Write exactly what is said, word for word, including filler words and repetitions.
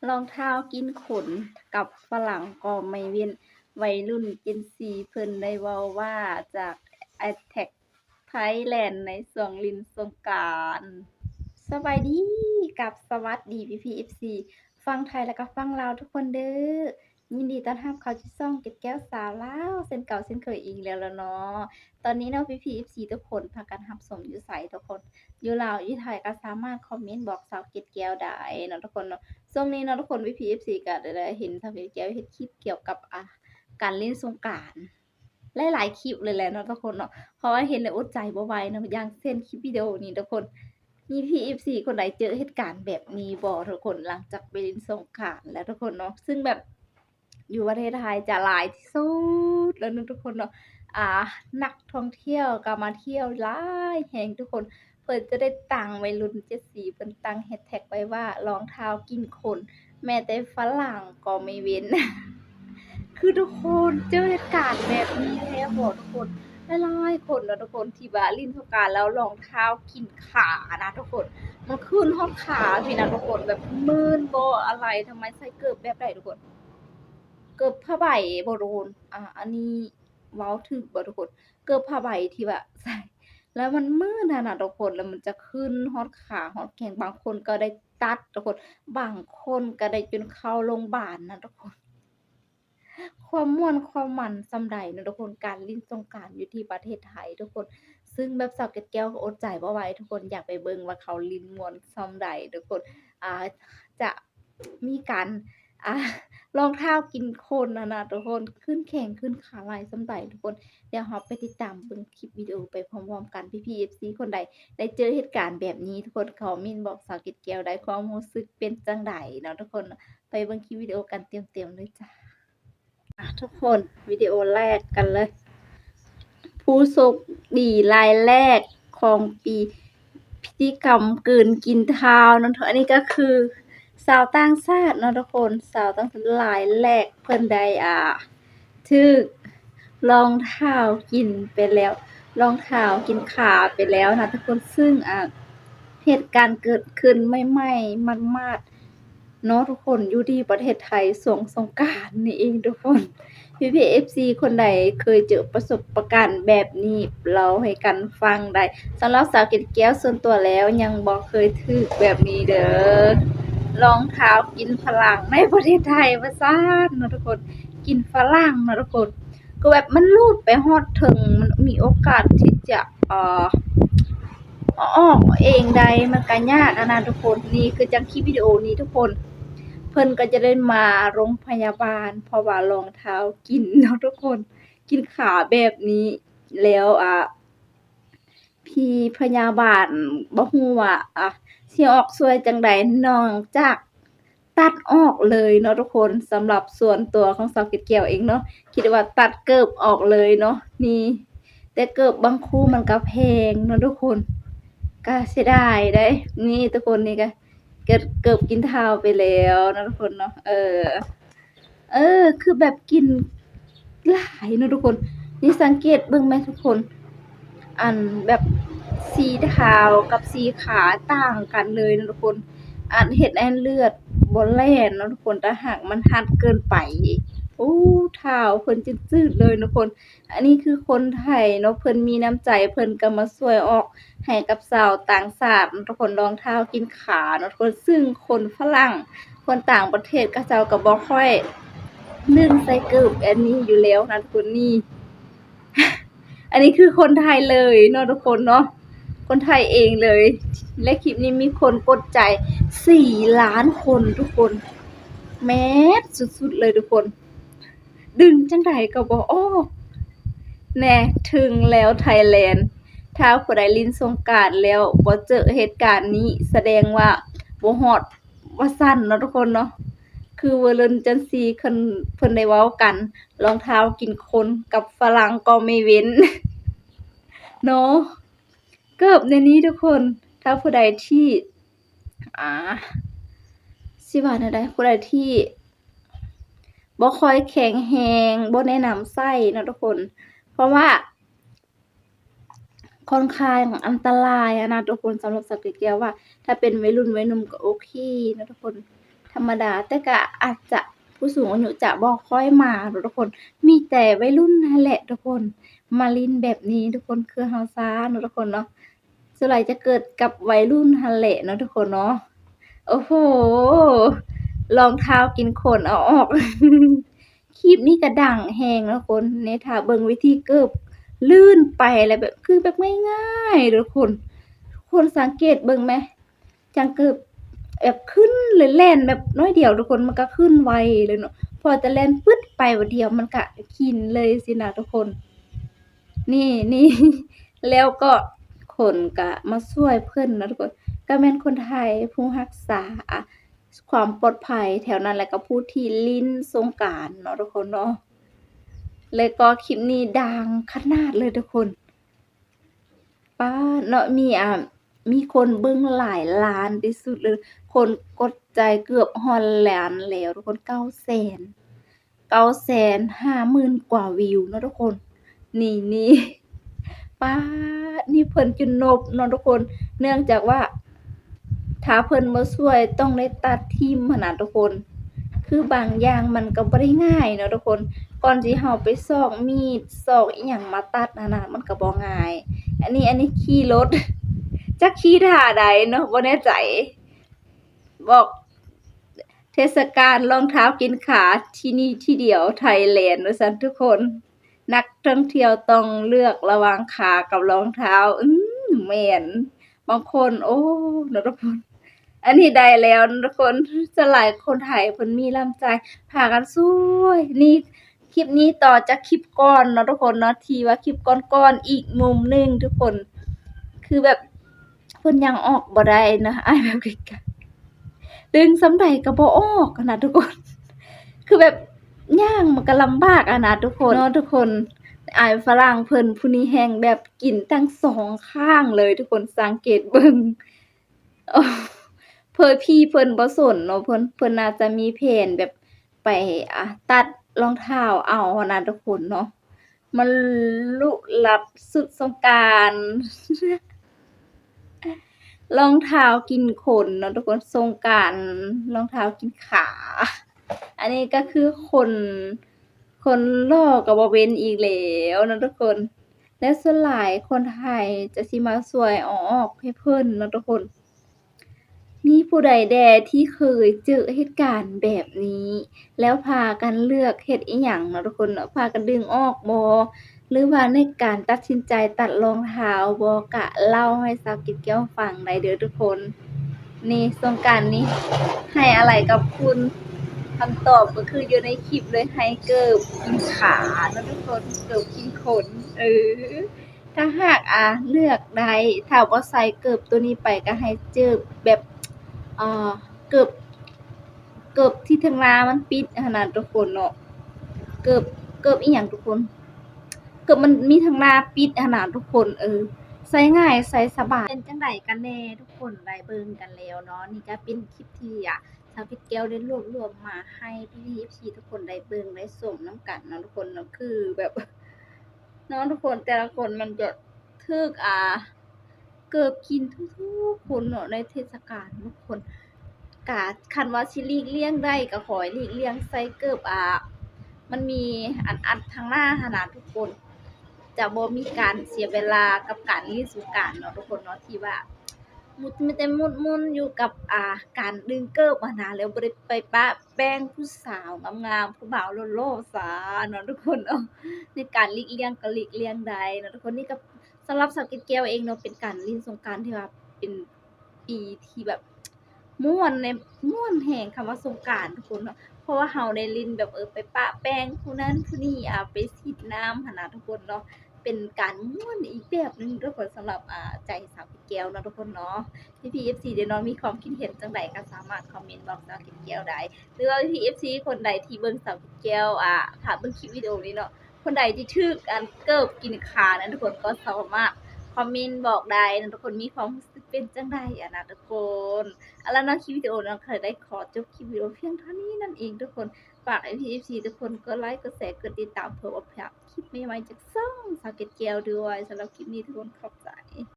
รองเท้ากินขนกับฝรั่งก็ไม่เว้น วัยรุ่น Gen Z เพิ่นได้เว้าว่าจาก Attack Thailand ในช่วงเล่นสงกรานต์ สบายดีกับสวัสดีพี่ๆ เอฟซี ฝั่งไทยและก็ฝั่งลาวทุกคนเด้อ ยินดีต้อนรับเข้าสู่ช่องเกดแก้วสาวลาว เช่นเก่าเช่นเคยอีกแล้วล่ะเนาะ ตอนนี้เนาะพี่ๆ เอฟซี ทุกคนพากันรับชมอยู่ไสทุกคน อยู่ลาวอยู่ไทยก็สามารถคอมเมนต์บอกสาวเกดแก้วได้เนาะทุกคนเนาะ ช่วงนี้เนาะทุกคน พี่ๆ เอฟซี ก็ได้เห็นสาวเกดแก้วเฮ็ดคลิปเกี่ยวกับ อ่า การเล่นสงกรานต์ หลายๆ คลิปเลยแหละเนาะทุกคนเนาะ เพราะว่าเห็นแล้วอดใจบ่ไหวเนาะ อย่างเช่นคลิปวิดีโอนี้ทุกคน มีพี่ๆ เอฟซี คนใดเจอเหตุการณ์แบบนี้บ่ทุกคน หลังจากไปเล่นสงกรานต์แล้วทุกคนเนาะ ซึ่งแบบ อยู่ประเทศไทยจะหลายที่สุดแล้วเนาะทุกคนเนาะ อ่า นักท่องเที่ยวก็มาเที่ยวหลายแห่งทุกคน เพิ่นจะได้ตั้ง วัยรุ่น Gen Z เพิ่นตั้ง Hashtag ไว้ว่ารองเท้ากินขน แม้แต่ฝรั่งก็ไม่เว้น คือทุกคนเจอเหตุการณ์แบบนี้แท้บ่ทุกคน หลายๆ คนเนาะทุกคนที่ว่าเล่นสงกรานต์แล้วรองเท้ากินขานะทุกคน มันขึ้นฮอดขาพี้นะทุกคน แบบมื่นบ่อะไร ทำไมใส่เกิบแบบใดทุกคน เกิบผ้าใบบ่ทุกคน อ่า อันนี้เว้าถูกบ่ทุกคน เกิบผ้าใบที่ว่าใส่ แล้วมันมื่นหั้นน่ะทุกคน แล้วมันจะขึ้นฮอดขาฮอดแข้ง บางคนก็ได้ตัดทุกคน บางคนก็ได้จนเข้าโรงบาลนะทุกคน ความม่วนความมันส่ำใดเนาะทุกคน การเล่นสงกรานต์อยู่ที่ประเทศไทยทุกคน ซึ่งแบบสาวเกดแก้วก็อดใจบ่ไหวทุกคน อยากไปเบิ่งว่าเขาเล่นม่วนส่ำใดทุกคน อ่า จะมีการ อ่า รองเท้ากินขนหั้นน่ะทุกคน ขึ้นแข้งขึ้นขาหลายส่ำใดทุกคน เดี๋ยวเราไปติดตามเบิ่งคลิปวิดีโอไปพร้อมๆ กัน พี่ๆ เอฟซี คนใดได้เจอเหตุการณ์แบบนี้ทุกคน คอมเมนต์บอกสาวเกดแก้วได้ ความรู้สึกเป็นจั่งใดเนาะทุกคนเนาะ ไปเบิ่งคลิปวิดีโอกันเต็มๆ เลยจ้า อ่ะทุกคน วิดีโอแรกกันเลย ผู้โชคดีรายแรกของปี พิธีกรรมกลืนกินเท้าเนาะ อันนี้ก็คือชาวต่างชาติเนาะทุกคน ชาวต่างชาติรายแรกเพิ่นได้ อ่า ถูกรองเท้ากินไปแล้ว รองเท้ากินขาไปแล้วนะทุกคน ซึ่ง อ่า เหตุการณ์เกิดขึ้นใหม่ๆ หมาดๆ เนาะทุกคน อยู่ที่ประเทศไทยช่วงสงกรานต์นี่เองทุกคน พี่ๆ เอฟซี คนใดเคยเจอประสบการณ์แบบนี้เล่าให้กันฟังได้ สำหรับสาวเกดแก้วส่วนตัวแล้วยังบ่เคยถูกแบบนี้เด้อ รองเท้ากินฝรั่งในประเทศไทยว่าซั่นเนาะทุกคน กินฝรั่งเนาะทุกคน คือแบบมันหลุดไปฮอดเทิง มันมีโอกาสที่จะ เอ่อ เอาออกเองได้ มันก็ยากหั้นน่ะทุกคน นี่คือจั่งคลิปวิดีโอนี้ทุกคน เพิ่นก็จะได้มาโรงพยาบาล เพราะว่ารองเท้ากินเนาะทุกคน กินขาแบบนี้ แล้ว อ่า พี่พยาบาลบ่ฮู้ว่า อ่า สิออกช่วยจั่งใด นอกจากตัดออกเลยเนาะทุกคน สำหรับส่วนตัวของสาวเกดแก้วเองเนาะ คิดว่าตัดเกิบออกเลยเนาะ นี่ แต่เกิบบางคู่มันก็แพงเนาะทุกคน ก็เสียดายเด้ นี่ทุกคน นี่ก็ เกิบ เกิบกินเท้าไปแล้วเนาะทุกคนเนาะ เออ เออ คือแบบกินหลายเนาะทุกคน นี่สังเกตเบิ่งแม่ทุกคน อันแบบสีเท้ากับสีขาต่างกันเลยเนาะทุกคน อันเฮ็ดให้เลือดบ่แล่นเนาะทุกคน ถ้าหากมันฮัดเกินไป โอ้ เท้าเพิ่นจืดๆ เลยเนาะทุกคน อันนี้คือคนไทยเนาะ เพิ่นมีน้ำใจ เพิ่นก็มาช่วยออกให้กับชาวต่างชาติเนาะทุกคน รองเท้ากินขาเนาะทุกคน ซึ่งคนฝรั่ง คนต่างประเทศเขาเจ้าก็บ่ค่อย นึ่งใส่เกิบอันนี้อยู่แล้วนะทุกคน นี่ อันนี้คือคนไทยเลยเนาะทุกคนเนาะ คนไทยเองเลย และคลิปนี้มีคนกดใจสี่ล้านคนทุกคน แมสสุดๆ เลยทุกคน ดึงจั่งใดก็บ่ออก แน่ ถึงแล้วไทยแลนด์ ถ้าผู้ใดเล่นสงกรานต์แล้วบ่เจอเหตุการณ์นี้ แสดงว่าบ่ฮอด ว่าซั่นเนาะทุกคนเนาะ คือวัยรุ่น Gen Z เพิ่น เพิ่นได้เว้ากัน รองเท้ากินขนกับฝรั่งก็ไม่เว้น เนาะ เกิบในนี้ทุกคน ถ้าผู้ใดที่ อ่า สิว่าแนวใด ผู้ใดที่บ่ค่อยแข็งแรง บ่แนะนำใส่เนาะทุกคน เพราะว่า ค่อนข้างอันตรายอะนะทุกคน สำหรับสาวเกดแก้วว่า ถ้าเป็นวัยรุ่นวัยหนุ่มก็โอเคนะทุกคน ธรรมดา แต่ก็อาจจะผู้สูงอายุจะบ่ค่อยมาเนาะทุกคน มีแต่วัยรุ่นนั่นแหละทุกคน มาเล่นแบบนี้ทุกคน คือเฮาซ่าเนาะทุกคนเนาะ ส่วนหลายจะเกิดกับวัยรุ่นหั้นแหละเนาะทุกคนเนาะ โอ้โห รองเท้ากินขนเอาออก คลิปนี้ก็ดังแฮงเนาะคน ในถ้าเบิ่งวิธีเกิบ ลื่นไปแล้วแบบ คือแบบง่ายๆเด้อคน คนสังเกตเบิ่งไหม จังเกิบแบบขึ้นเลย แล่นแบบน้อยเดียวทุกคน มันก็ขึ้นไวเลยเนาะ พอจะแล่นปึ๊ดไปบาดเดียวมันก็กินเลยสินะทุกคน นี่ นี่ แล้วก็คนก็มาช่วยเพิ่นเนาะทุกคน ก็แม่นคนไทยผู้รักษา อ่ะ ความปลอดภัยแถวนั้น แล้วก็ผู้ที่เล่นสงกรานต์เนาะทุกคนเนาะ แล้วก็คลิปนี้ดังขนาดเลยทุกคน ป๊าดเนาะ มี อ่ะ มีคนเบิ่งหลายล้านที่สุดเลย คนกดใจเกือบฮอดล้านแล้วทุกคน เก้าแสน เก้าแสนห้าหมื่นกว่าวิวเนาะทุกคน นี่ นี่ ป๊าด นี่เพิ่นจุนนบเนาะทุกคน เนื่องจากว่า ถ้าเพิ่นบ่ช่วยต้องได้ตัดทิ่มหั้นนะทุกคน คือบางอย่างมันก็บ่ได้ง่ายเนาะทุกคน ก่อนสิเฮาไปซอกมีดซอกอิหยังมาตัดหั้นนะ มันก็บ่ง่าย อันนี้ อันนี้ขี่รถ จักขี่ท่าใดเนาะ บ่แน่ใจ บอก เทศกาลรองเท้ากินขาที่นี่ที่เดียว ไทยแลนด์ ว่าซั่นทุกคน นักท่องเที่ยวต้องเลือกระหว่างขากับรองเท้า อืม แม่น บางคน โอ้ เนาะทุกคน อันนี้ได้แล้วเนาะทุกคน ส่วนหลายคนไทยเพิ่นมีน้ำใจ พากันช่วย นี่ คลิปนี้ต่อจากคลิปก่อนเนาะทุกคนเนาะ ที่ว่าคลิปก่อนๆ อีกมุมหนึ่งทุกคน คือแบบ เพิ่นย่างออกบ่ได้นะ อ้ายแบบไกลๆ ดึงส่ำใดก็บ่ออกหั้นนะทุกคน คือแบบย่างมันก็ลำบากหั้นนะทุกคนเนาะทุกคน อ้ายฝรั่งเพิ่นผู้นี้แฮ่งแบบกินทั้งสองข้างเลยทุกคน สังเกตเบิ่ง โอ้ เพิ่น พี่เพิ่นบ่สนเนาะ เพิ่น เพิ่นน่าจะมีแผนแบบไป อ่ะ ตัดรองเท้าเอาหั้นนะทุกคนเนาะ มันลุลับสุดสงกรานต์ รองเท้ากินขนเนาะทุกคน สงกรานต์รองเท้ากินขา อันนี้ก็คือคน คนหล่อก็บ่เว้นอีกแล้วเนาะทุกคน และส่วนหลายคนไทยจะสิมาช่วยเอาออกให้เพิ่นเนาะทุกคน มีผู้ใดแด่ที่เคยเจอเหตุการณ์แบบนี้ แล้วพากันเลือกเฮ็ดอิหยังเนาะทุกคนเนาะ พากันดึงออกบ่ หรือว่าในการตัดสินใจตัดรองเท้าบ่ กะเล่าให้สาวเกดแก้วฟังได้เด้อทุกคน นี่สงกรานต์นี้ให้อะไรกับคุณ คำตอบก็คืออยู่ในคลิปเลย ให้เกิบกินขาเนาะทุกคน เกิบกินขน เออ ถ้าหาก อ่ะ เลือกได้ ถ้าบ่ใส่เกิบตัวนี้ไปก็ให้เจิบแบบ เอ่อ เกิบ เกิบที่ทางหน้ามันปิดหั้นนะทุกคนเนาะ เกิบ เกิบอิหยังทุกคน เกิบมันมีทางหน้าปิดหั้นนะทุกคน เออ ใส่ง่าย ใส่สบาย เป็นจั่งใดกันแน่ทุกคน ได้เบิ่งกันแล้วเนาะ นี่ก็เป็นคลิปที่ อ่ะ สาวเกดแก้วได้รวบรวมมาให้พี่ๆ เอฟซี ทุกคนได้เบิ่งได้ชมนำกันเนาะทุกคนเนาะ คือแบบ เนาะทุกคน แต่ละคนมันจะถืก อ่า เกิบกินทุกๆ คนเนาะ ในเทศกาลทุกคน กะคันว่าสิหลีกเลี่ยงได้ก็ขอให้หลีกเลี่ยงใส่เกิบ อ่า มันมีอันอัดทางหน้าหั้นนะทุกคน จะบ่มีการเสียเวลากับการเล่นสงกรานต์เนาะทุกคนเนาะ ที่ว่า มุด มีแต่มุดมุ่นอยู่กับ อ่า การดึงเกิบหั้นนะ แล้วบ่ได้ไปปะแป้งผู้สาวงามๆ ผู้บ่าวหล่อๆ ซะเนาะทุกคนเนาะ ในการหลีกเลี่ยงก็หลีกเลี่ยงได้เนาะทุกคน นี่ก็สำหรับสาวเกดแก้วเองเนาะ เป็นการเล่นสงกรานต์ที่ว่าเป็นปีที่แบบม่วนใน ม่วนแฮง คำว่าสงกรานต์ทุกคนเนาะ เพราะว่าเฮาได้เล่นแบบ เออ ไปปะแป้งผู้นั้นผู้นี้ อ่า ไปฉีดน้ำหั้นนะทุกคนเนาะ เป็นการม่วนอีกแบบหนึ่งทุกคน สำหรับ อ่า ใจสาวเกดแก้วเนาะทุกคนเนาะ พี่ๆ เอฟซี เด้อเนาะ มีความคิดเห็นจั่งใดก็สามารถคอมเมนต์บอกสาวเกดแก้วได้ หรือว่าพี่ๆ เอฟซี คนใดที่เบิ่งสาวเกดแก้ว อ่า ถ้าเบิ่งคลิปวิดีโอนี้เนาะ คนใดที่ถืกอันเกิบกินขานะทุกคน ก็สามารถคอมเมนต์บอกได้นะ ทุกคน มีความรู้สึกเป็นจั่งใดอะนะทุกคน เอาละเนาะ คลิปวิดีโอเนาะ ก็ได้ขอจบคลิปวิดีโอเพียงเท่านี้นั่นเองทุกคน ฝากให้พี่ๆ เอฟซี ทุกคนกดไลค์ กดแชร์ กดติดตาม เพื่อบ่พลาดคลิปใหม่ๆ จากช่องสาวเกดแก้วด้วย สำหรับคลิปนี้ทุกคนขอบใจ